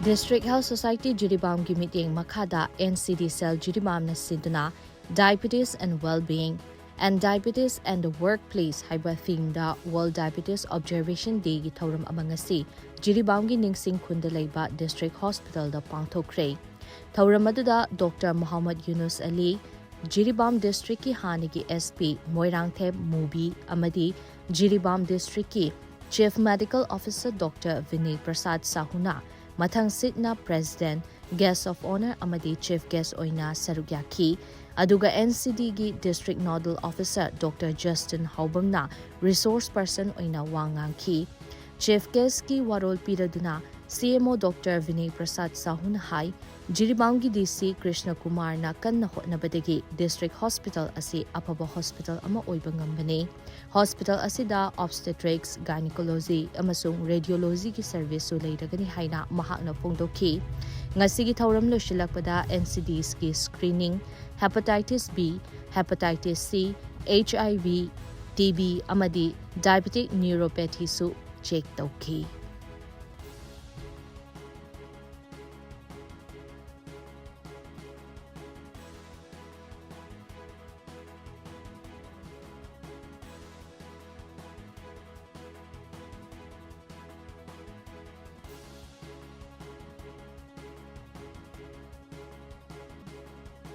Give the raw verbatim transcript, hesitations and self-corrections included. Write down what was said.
District Health Society ꯖꯤꯔꯤꯕꯥꯝꯒꯤ ꯃꯤꯠꯌꯦꯡ ꯃꯈꯥꯗ N C D Cell ꯖꯤꯔꯤꯕꯥꯝꯅ ꯁꯤꯟꯗꯨꯅ Diabetes and Well-being and Diabetes and the Workplace ꯍꯥꯏꯕ themeꯗ World Diabetes Observation Dayꯒꯤ ꯊꯧꯔꯝ ꯑꯃ ꯉꯁꯤ ꯖꯤꯔꯤꯕꯥꯝꯒꯤ ꯅꯤꯡꯁꯤꯡ ꯈꯨꯟꯗ ꯂꯩꯕ District Hospitalꯗ ꯄꯥꯡꯊꯣꯛꯈ꯭ꯔꯦ꯫ ꯊꯧꯔꯝ ꯑꯗꯨꯗ Doctor ꯃꯣꯍꯥꯃꯗ ꯌꯨꯅꯨꯁ ꯑꯂꯤ, ꯖꯤꯔꯤꯕꯥꯝ Districtꯀꯤ ꯍꯥꯟꯅꯒꯤ S P ꯃꯣꯏꯔꯥꯡꯊꯦꯝ ꯃꯨꯕꯤ ꯑꯃꯗꯤ Jiribam Districtꯀꯤ Chief Medical Officer Doctor ꯕꯤꯅꯦ ꯄ꯭ꯔꯁꯥꯗ ꯁꯥꯍꯨꯅ ꯃꯊꯪ ꯁꯤꯠꯅ President, Guest of Honour ꯑꯃꯗꯤ Chief Guest ꯑꯣꯏꯅ ꯁꯔꯨꯛ ꯌꯥꯈꯤ꯫ ꯑꯗꯨꯒ N C Dꯒꯤ District Nodal Officer Doctor Justin ꯍꯥꯎꯕꯝꯅ Resource Person ꯑꯣꯏꯅ ꯋꯥ ꯉꯥꯡꯈꯤ꯫ Chief Guestꯀꯤ ꯋꯥꯔꯣꯜ ꯄꯤꯔꯗꯨꯅ C M O Doctor ꯕꯤꯅꯦ ꯄ꯭ꯔꯁꯥꯗ ꯁꯥꯍꯨꯅ ꯍꯥꯏ, ꯖꯤꯔꯤꯕꯥꯝꯒꯤ D C ꯀ꯭ꯔꯤꯁꯅ ꯀꯨꯃꯥꯔꯅ ꯀꯟꯅ ꯍꯣꯠꯅꯕꯗꯒꯤ District Hospital ꯑꯁꯤ ꯑꯐꯕ hospital ꯑꯃ ꯑꯣꯏꯕ ꯉꯝꯕꯅꯤ꯫ Hospital ꯑꯁꯤꯗ Obstetrics, Gynecology ꯑꯃꯁꯨꯡ Radiologyꯒꯤ serviceꯁꯨ ꯂꯩꯔꯒꯅꯤ ꯍꯥꯏꯅ ꯃꯍꯥꯛꯅ ꯐꯣꯡꯗꯣꯛꯈꯤ꯫ ꯉꯁꯤꯒꯤ ꯊꯧꯔꯝ ꯂꯣꯏꯁꯤꯜꯂꯛꯄꯗ N C Dsꯀꯤ screening, Hepatitis B, Hepatitis C, H I V, T B ꯑꯃꯗꯤ Diabetic Neuropathyꯁꯨ check ꯇꯧꯈꯤ꯫